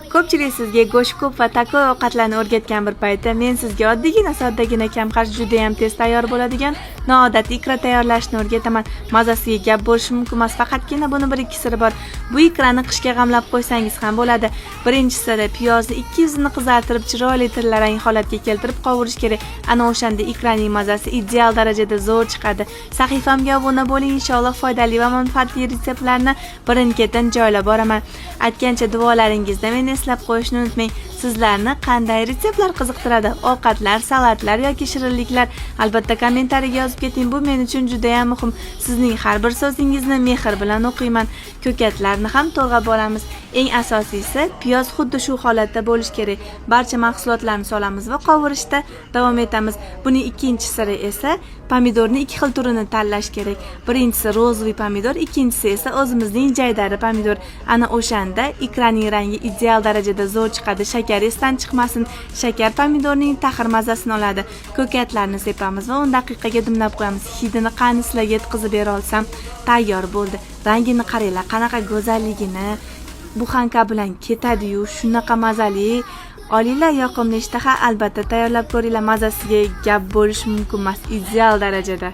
Ko'pchilik sizga go'sht ko'p va tako ovqatlarni o'rgatgan bir paytda men sizga oddiygina, soddagina, kamxarj, juda ham tez tayyor bo'ladigan noodatiy ikra tayyorlashni o'rgataman. Mazasiga gap bo'lishi mumkin emas, faqatgina buni bir ikki siri bor. Bu ikrani qishga g'amlab qo'ysangiz ham bo'ladi. Birinchi siri: piyozni ikki yuzini qizartirib, chiroyli tillarang holatga keltirib qovurish kerak. Ana o'shanda ikraning mazasi ideal darajada zo'r chiqadi. Sahifamga obuna bo'ling, inshaalloh foydali va manfaatli retseptlarni birin-ketin joylab boraman. Aytgancha, duolaringizda meni eslab qo'yishni unutmang. Sizlarni qanday retseptlar qiziqtiradi? Ovqatlar, salatlar yoki shirinliklar? Albatta kommentariyaga yozib keting. Bu men uchun juda ham muhim. Sizning har bir so'zingizni mehr bilan o'qiyman. Ko'katlarni ham to'g'rab olamiz. Eng asosiysi, piyoz xuddi shu holatda bo'lishi kerak. Barcha mahsulotlarni solamiz va qovurishda davom etamiz. Buning ikkinchi siri esa pomidorni ikki xil turini tanlash kerak. Birinchisi розовый pomidor, ikkinchisi esa o'zimizning jaydari pomidor. Ana o'shanda ikraning rangi ideal darajada zo'r chiqadi. Shakar esdan chiqmasin. Shakar pomidorning taxir mazasini oladi. Ko'katlarni sepamiz va 10 daqiqaga dimlab qo'yamiz. Hidini qani sizlarga yetkazib bera olsam, tayyor bo'ldi. Rangini qaranglar, qanaqa go'zalligini. Буханка bilan ketadi-yu, shunaqa mazali. Olinglar, yoqimli ishtaha, albatta tayyorlab ko'ringlar, mazasiga gap bo'lishi mumkin emas, ideal darajada.